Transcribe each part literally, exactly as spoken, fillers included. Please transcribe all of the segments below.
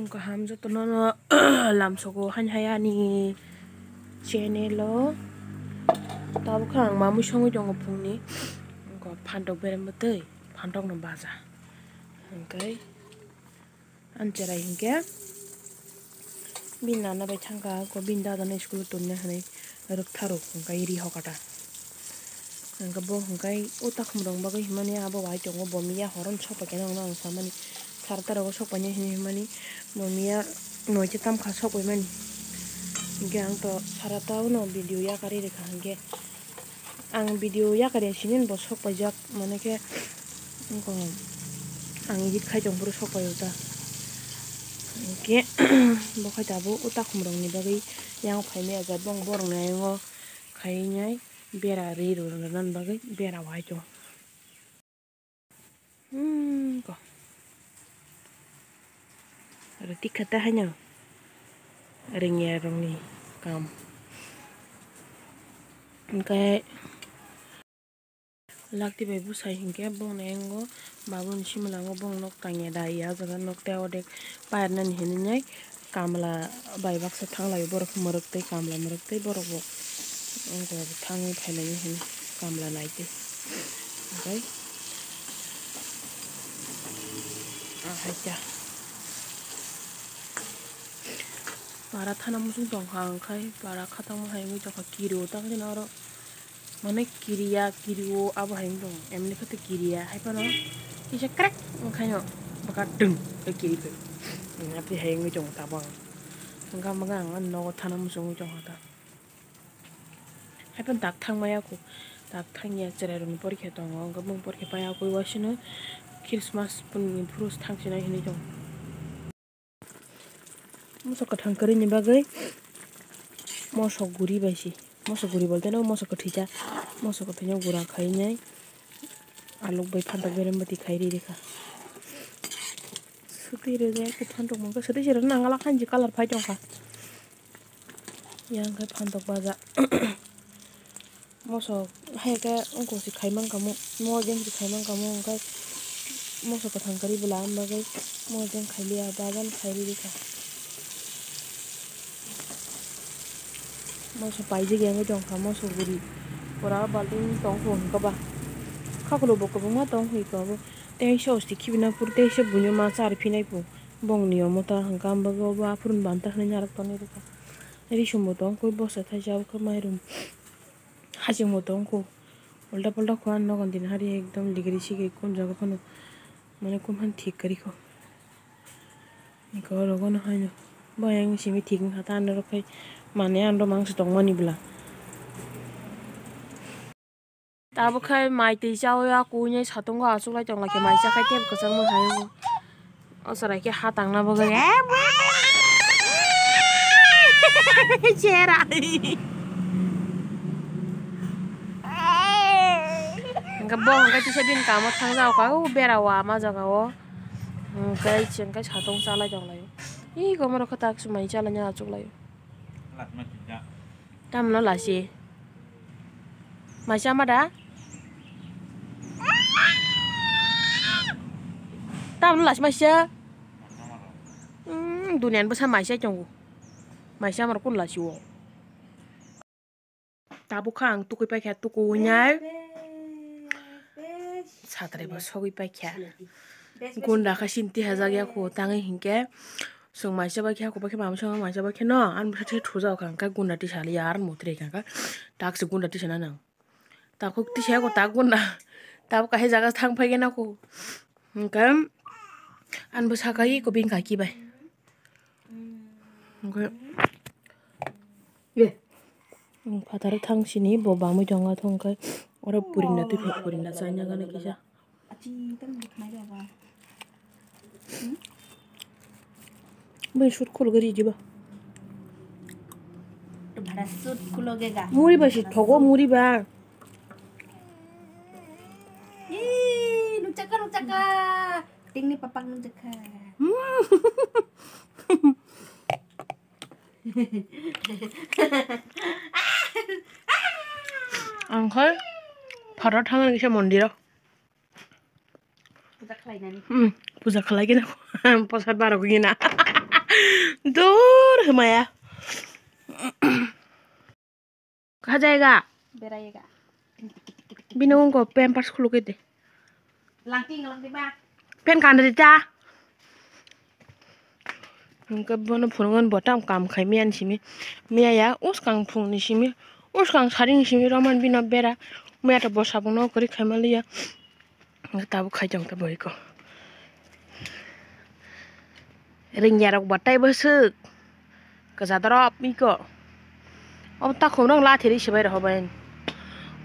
Kaham jotono no lamsogo hani hai ani channel o. Tabukhe ang mamui songwi tongo phungni. Wngkha phantok berem bwtwi, phantok no baja. Hwnkhe ani cherai hinkhe bini nana bai thangkha, ko bini dada no school o tonna hinwi rwktharw hwnkhe ri hokata. Hwnkhe bo hwnkhe o takhum rok bagwi himani abo bai tongo, bo miya horo no sokpai khe nang nang samani, sara ta rogo sokpai nai hinwi himani, bo miya noita tamkha sokpai mani. Hwnkhe ang to sara ta o no video yakarwi rwkha hwnkhe. Ang video yakarya sini bo sok paijak, mane khe, wngkha ang edit khai tong phuru sok paio ta. Hwnkhe bo khai tabuk o takhum rokni bagwi yang phaimaya jat bong borokni ayongo khainai bera ri rwna bagwi bera wai tong. Hmm, ko. Aro tikha ta haino. Rengya rongni kam. Hwnkhe lakti bai bwsai hinkhe bongni ayongo babuni simalongo bong nok tangya da ya jaga nok tei odek pairnani hinwi nai. Kamla bai baksa thanglaio borok mwrwk tei kamla mwrwk tei borok bo wngkha thangwi phailaio hwnwi kamla naitwi. Okai ahaita para thana muchung tongkha, wngkhai para khatangma hai wngwi tongkha, kirio tangwi oro. Mane kiriya, kirio abo hai wng tong, emni khe tei kiriya hai phano kisa crack wng khaino bwkha dwng khe kiri phai. Abo hai wngwi tongo tabuk ang. Hwnkha hwnkha ang ani nogo thana muchungwi tongkha ta. Hai phano dak thang maya kho, dak thang ya cherai rokni porikha tongo, hwnkha bwng porikha pai akui uaisino Christmas ni phuru thang sinai hinwi tongo. Moso kwthang kwrwini bagwi moso guri bai se. Moso guri bolte no moso kwthwi cha. Moso kwthwino gura khainai alok bai phantok berem bwtwi khai ri rikha. Swtwi rwjak khe phantok mankha. Swtwi se rwna nangala khanji colour phai tongkha. Yang khe phantok baja. Moso hai khe wngkha se khai mankha mo, mojeng se khai mankha mo, hwnkhe moso kwthang kwrwi bwla, ang bagwi mojeng khai liya, bagan khai rikha. Moso paijak ya wngwi tongkha, moso guri pura balting tongkha hwnkhe ba. Khakulo bo kwbangma tongkha iko bo. Teisa osti khibina phuru teisa buino ma chari phinai phu. Bongni omo ta hwnkhe ang bagwi obo aphuru banta hwnwi narwk tonwi rwkha. Risumbo tongkha bosa thaisa abokhe mairum. Hachingbo tongkho, ulta pulta kho, ang nogo din hari ekdom ligiri sigiri kun jaga phano, mane kun phano thik kwrwi kho. Eko rogo no haino, bo ayang simi thik wngkha ta, ano rok khai mane ano mangsi tongmani bwla. Tabuk khai mai twi chawi ya, kuinai satung o achuk lai tong lai khe, mai cha khai tei kwchangma hai. O chwrai khe ha tangna bagwi. Chera. Hwnkhe bo hwnkhe kisa bini kamo thang jao kha, o bera o ama jaga o. Hwnkhe chwng khe satung chalai tong lai o. Ih, gomorok khe tak swmai chalai achuk lai o. Tamno lasi. Maisa ma da? Tamno lasi maisa. Hmm, duniani bwsa maisa tongo. Maisa mar kun lasi o. Tabuk kha ang tukui paikha, tukui nai. Satrai bo sogwi paikha. Gunda kha sinti hajak ya kho tangwi hinkhe. Chwng maisa bai khe, hako bai khe, mama songma maisa bai khe no, ani bwsa thwi thujak kha, hwnkhe gunda tisa liya, ar mutri kha, hwnkhe tak se gunda tisa na nang. Takhuk tisa ko tak gunda, tabuk kaisa jaga thang phai khe nako. Hwnkhe ani bwsa kai ko bini kaki bai. Hwnkhe phataro thang sini bo bamwi tongo, thang khe oro purinda twi pha, purinda chaina gana kisa. Achi, tam di khnai ba ba. Hmm? Bai sut khulugwi ridi ba. Bhara sut khulugwi ga. Muri ba si thogo, muri ba. Ih, nukchaka, nukchaka. Tingni papak nukchaka. Hmm. Ang khai pharo thangna kisa mondiro. Puja khlainani. Hmm, puja khlai gina. Posad barok gina. Dur hwmaya. Kha jaiga. Beraiga. Bini wngko pampers khulukwi de. Langting, langting ma. Pen kandri ta. Hwnkhe bono phunukgo bo tam kam khai miyani simi. Miyaya uskang phungni simi. Uskang saringni simi roman bino bera. Miya to bo sabungno kwrwi khaima liya. Hwnkhe tabuk khai tongkhe boiko. Ringyarok bo teibo swk. Kwchadorop iko. Obo takhumrok lathiri se bai rw bai.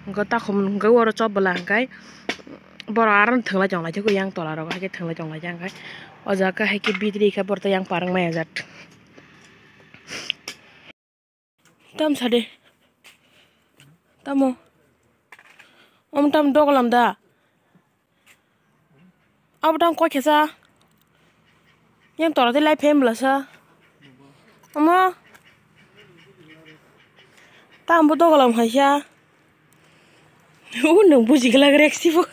Hwnkhe takhum hwnkhe oro chop bwla hwnkhe borok aro thwnglai tonglaijak yang tola rok haikhe thwnglai tonglaijak hwnkhe o jaga haikhe bidiri khe borok tei yang parwng maya jat. Tam sade. Tamo. Om tam doglam da. Abo tang koi khesa. Yang tora de lai phem blasa. Omo. Tam bo dogolam khaisa. U nung buji glak rek sibo.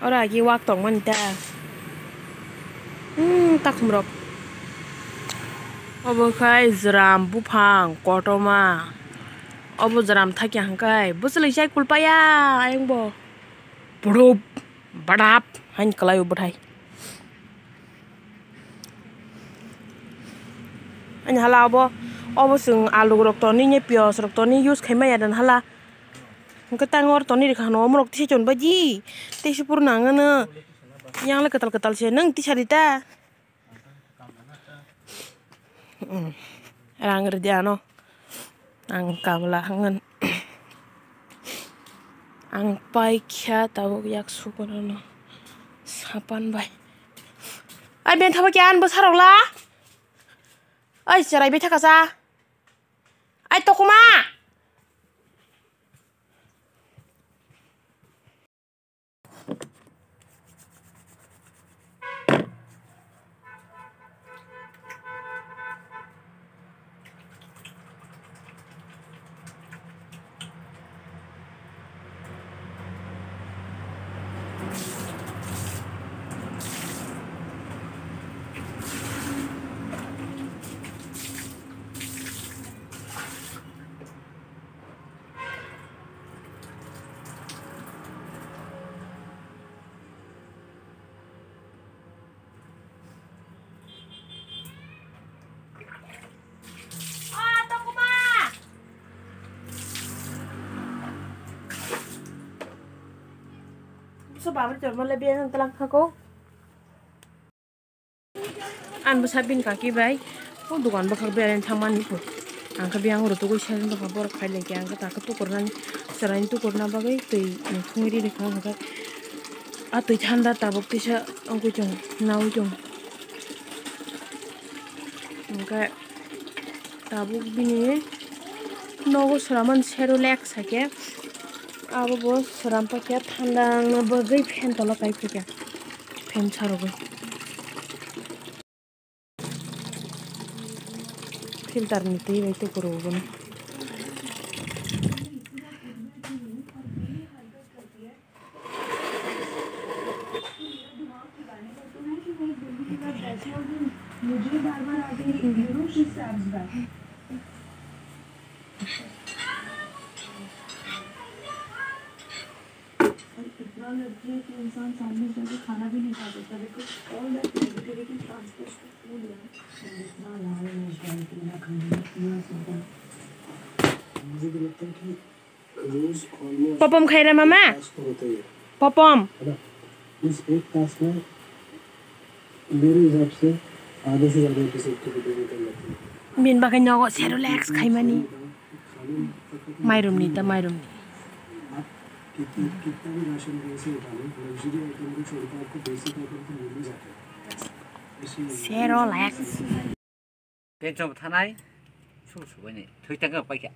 Oro agi wak tongmani ta. Hmm, takhumrok. Obo khai jwram buphang kotorma. Obo jwram thakya hwnkhe bwswlwi chai kulpaya ayang bo. Bwdhup badap hain kwlai o bwthai. Ani hala obo, obo chwng alu rok toni, piyaj rok toni use khai maya dan hala. Hwnkhe tang or toni rikha hano omorok tisa chon baji. Tei se puruna ang ano. Yang le kwtal kwtal se nwng tisa rita. Rang ridi ano. Ang kamla hangan. Ang paikha tabuk yak sukono sapan bai. Ai ben thaba kya an bwsarok la. Ai cherai bai thakasa. Ai tokuma. Buso babri chorma le biya nang talang khako. Ang bwsa bini kaki bai o dogan bwkhak berani thangmani po. Ang khe biyang rw tugui sari bwkha borok phai lai khe ang khe takhe tukurna chwraini tukurna bagwi twi thungwi rikha hwnkhe a twi thanda tabuk tisa wngwi tongo naui tongo hwnkhe. Tabuk bini nogo swnamani Cerelac sakhe abo bo swnam paikha thanda wngna bagwi fan tola kai phaikha fan sarogwi filter ni twi bai tukurwo bono. मुझे बार बार आते हैं इन दोनों के stabs back. और इतना लड़की है कि इंसान सामने जाके खाना भी नहीं खा सकता, because all that negativity transfers to food, यार। इतना लाल है इस बार की ना खाने में, इतना ज्यादा। मुझे तो लगता है कि Popom khaira mama? Popom. Bini bagwi nogo Cerelac khaimani. Mairumni ta mairumni. Cerelac. Tenchok thanai, su subaini thwi tangka paikha.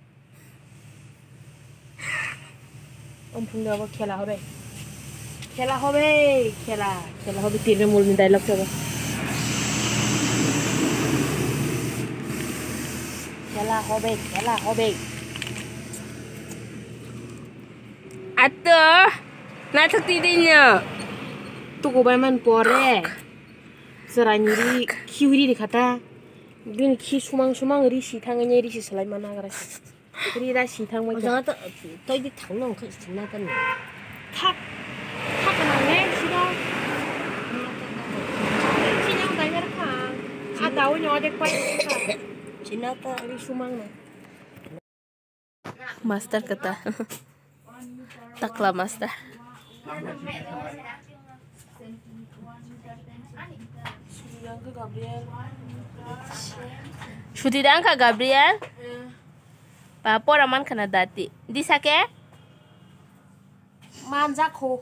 Omphung de obo khela hobe. Khela hobe, khela, khela hobe, Trinamool ni dialogue se obo. Khela hobe, khela hobe. Ato, naithok twi dino. Tuku bai man pore. Chwraini ri khiui ri kha ta. Bini khi sumang sumang ri si thangwi ri si slai ma nagra. Ri ra si thang bai. Ojang to toi di thang nang kha sina ta ni. Thak. Thak nang ne sida. Sida dai mer kha. A dawi no dek pai. Sina ta ri sumang na. Master kata. Takla master. Suti dang kha Gabriel. Ba pora man khana dati. Disa ke? Manjakho.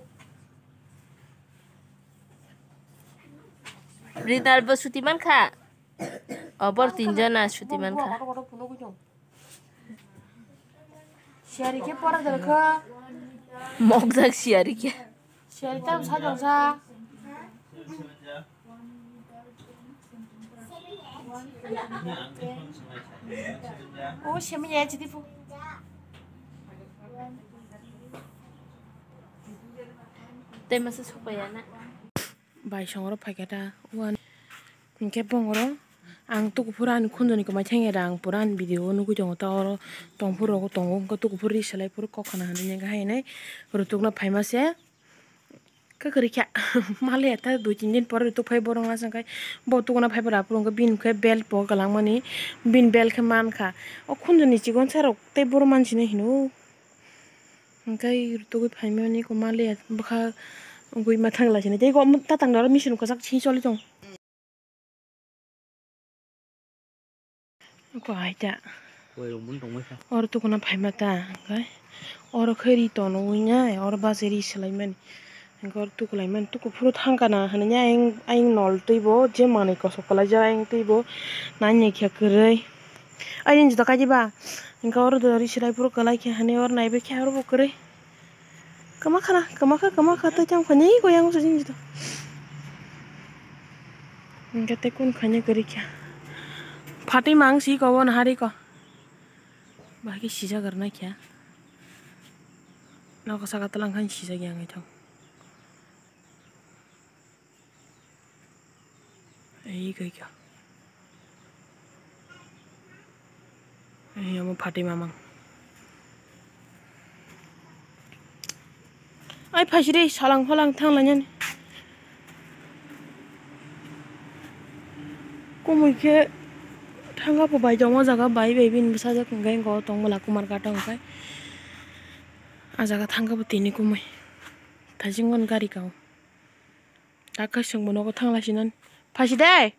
Rinal bo suti man kha. Obor tinjona suti man kha. Siyari khe pora dal kha. Mokjak siyari khe. Siyari tam sa jong sa. O semi ya chidi pu. Tei masa sokpaiya na. Bai songro phaikha ta. Uan. Hinkhe bongoro ang tukuphuru ani khunjoni kwmai thangya da ang pura ani video o nugui tongo ta oro tongphuru rogo tongo wngkha tukuphuru ri salai phuru kok khna hinwi nangkha haino rutukna phaima se kwkhwrwi kha maliya ta dui tin din pore rutuk phai borok aswk khai bo tukuna phai bara phuru wngkha bini khe belt bo kwlangmani bini belt khe mankha o khunjoni chikon sarok tei boro mansini hino. Hwnkhe rwtugwi phaimani eko maliya bwkha wngwi ma thangla sini tei eko tatangni oro misin kwchak sini choli tongo. Eko hai ta. Oro tukuna phaima ta hwnkhe oro khe ri tonwi nai oro bachai ri swlaimani hwnkhe oro tukulaimani tukuphuru thangkana hinwi ayang ayang nol twibo je manwi kosok kwlaijak ayang twibo nai naikhe kwrwi. Ayang juda kaijak ba hwnkhe oro do ri swlai phuru kwlai khe hinwi oro naibai khe oro bo kwrwi. Kwma khana, kwma kha, kwma kha, tei tamo khaini eko yang sajini juda. Hwnkhe tei kun khaini kwrwi kha. Phatwi mang si ko bo nahari ko. Bahai khe sijak rwnai kha. Nogo saka twlang khan sijak yang ithang. Ei koi kha. Ei omo phatwi mamang. Ai phaisiri salang phalang thanglainani. Kumui khe thangkha bo bai tongma jaga bai bai bini bwsajak hwnkhe eko tongmwla kumar katok hwnkhe. Ah jaga thangkha bo tini kumui. Thajingon gari kao. Aka chwngbo nogo thangla sinani. Phaisi de.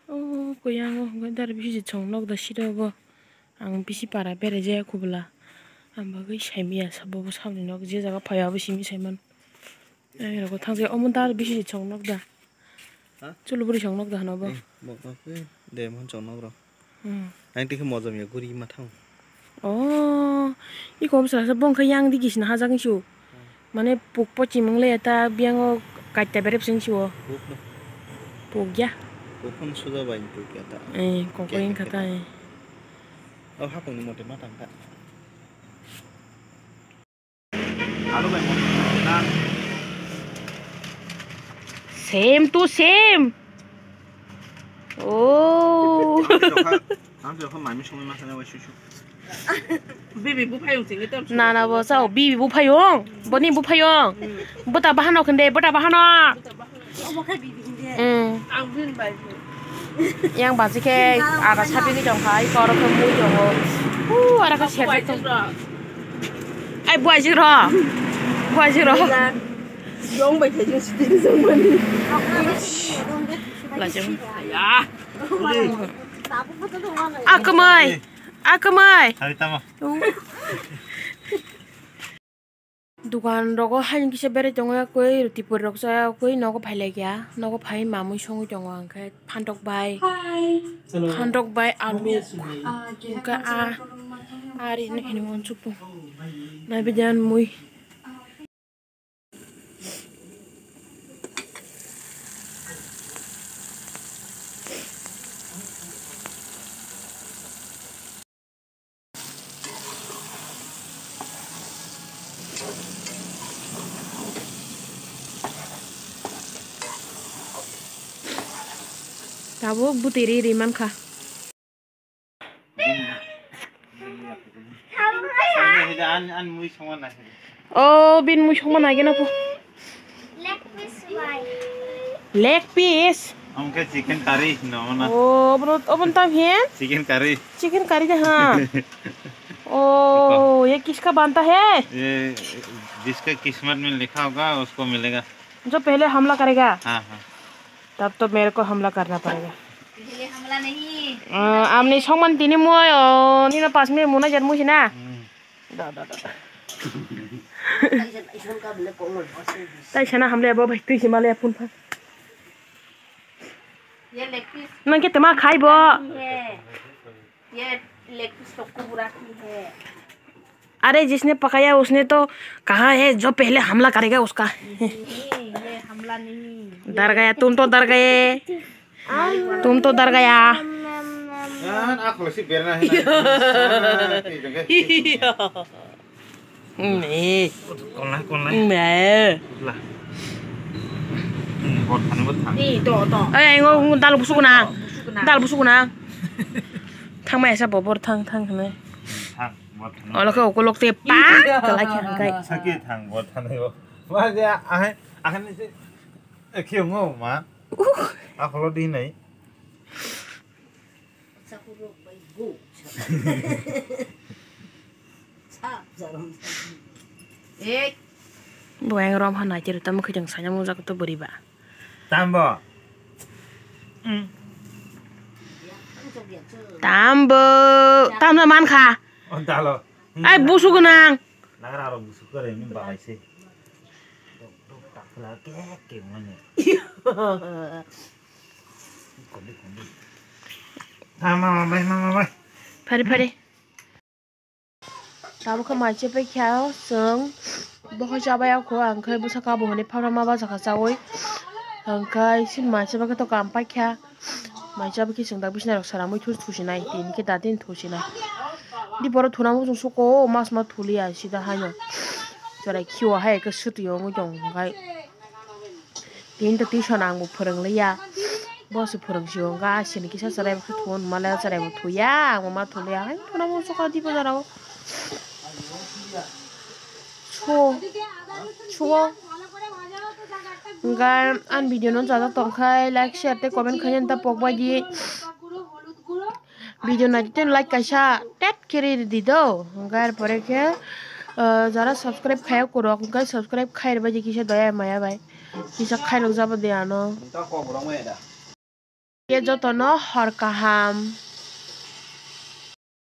O kuyang o hwnkhe dara bisi chwng nokda sida bo. Ang bisi para beraijaya kubula. Ang bagwi saimanya sabo bo saboni nok je jaga phaiya abo simi saimano. Ang rogo thangse omo dara bisi chwng nokda. Ha? Chuluburi chwng nokda hwno bo. Eh, bo, bo, eh, de mohon chwng nok rok. Hmm. Ang tikhe mojom ya guri ma thang. Oh, iko bwswk se bongkha yang digi sina hajak nsu. Mane puk pochimung le ta biango kaita berep sing siwo. Puk no. Puk ya. Puk no suja bai puk ya ta. Eh, koko yang kata eh. Oh, hapung ni mote ma tang ta. Alo bai mo na. Same to same. Oh. Ang jokha, ang jokha mami songwi ma sana wa shu shu. Bibi buphayung sini tam. Na na bo sao bibi buphayung. Boni buphayung. Bota bahano khende bota bahano. Omo khe bibi hinde. Hmm. Ang bin bai. Yang basi khe ada sapi ni tongkha, i koro khe mui tongo. Hu, ada khe serjak tong. Ai buaijik ro. Buaijik ro. Yong bai thai jing sidi jong mani. Lajang. Ya. Akamai. Akamai. Hari tama. Dukan rogo haini kisa berai tongo, yakui roti puri rok cha, yakui nogo phai laikya, nogo phai mamui songwi tongo, hwnkhe phantok bai, phantok bai alu, hwnkhe a, ari hinwi uansukgo, naibe jan mui. Abo bwtwi ri ri mankha. An, an mui songma nai. Oh, bin mui songma nai gena po. Leg piece. Leg piece. Ang khe chicken curry no na. Oh, bro, obon tam he? Chicken curry. Chicken curry de ha. Oh, ye kiska banta hai? ये जिसका किस्मत में लिखा होगा, उसको मिलेगा। जो पहले हमला करेगा। हाँ, हाँ। तब तो मेरे को हमला करना पड़ेगा। पहले हमला नहीं। Amni songman tini mui, oh, nino pas minute muna jar musi na. Hmm. Da, da, da. Tai sana hamle abo bai twi himale phun pha. ये leg piece Nang ke tema khai bo. है। ये leg piece तो कुबरा की है। अरे, जिसने पकाया उसने तो कहा है, जो पहले हमला करेगा उसका। नहीं, ये हमला नहीं। डर गया, तुम तो डर गए। तुम तो डर गया। Yan, ako si berna hina. Ni. Kolnai, kolnai. Me. Lah. Hmm, bot thani, bot thani. Ni, to, to. Ay, ay, ngo, ngo, dal busuk na. Busuk na. Dal busuk na. Thang mai sa bobor thang, thang, thang. Thang, bot thani. Olo khe ukolok te pa. Kalai khe hangkai. Saki thang, bot thani, bot. Ma, ya, ahai, ahai ni si. Eh, khe ngo, ma. Uh. Akolo di nai. Bo yang rom hana kiri tamo khijang sanya mujak to boriba. Tambo. Tambo. Tamna mankha. Ontalo. Ai busu gunang. Nagra aro busu kore ni bahai se. Dok, dok, takla, kek, kek, mane. Kondi, kondi. Ah, mama, bai, mama, bai. Phari, phari. Tabuk khe mai chepai kha chwng. Bohai chabai akho, ang khe bwsa kabo hwnwi phapra ma bachakha chaui. Ang khe sin mai chepai khe to kam pai kha. Mai chabai khe chwng da bisina rok saramwi thus thusinai, tini khe da din thusinai. Di boro thuna muchung suko, mas ma thuliya sida haino. Chwrai khiyo hai khe swtwi ongwi tong khai. Tini to tuition ang bo phwrwng liya. Bo se phwrwng si ongkha, asini kisa chwrai bo thun male chwrai bo thuya, ang bo ma thuliya. Hai thuna muchung suko di bojaro. Suo. Suo. Hwnkhe ani video no chajak tongkhai like, share tei comment khaina ta pokbai di. Video naitwi like kaisa tet khe ri di do. Hwnkhe ar pore khe, ah, jara subscribe khaiya kwrwk, hwnkhe subscribe khai rwbai di kisa doya maya bai. Kisa khairok jabo de ano. Ye jotono hor kaham.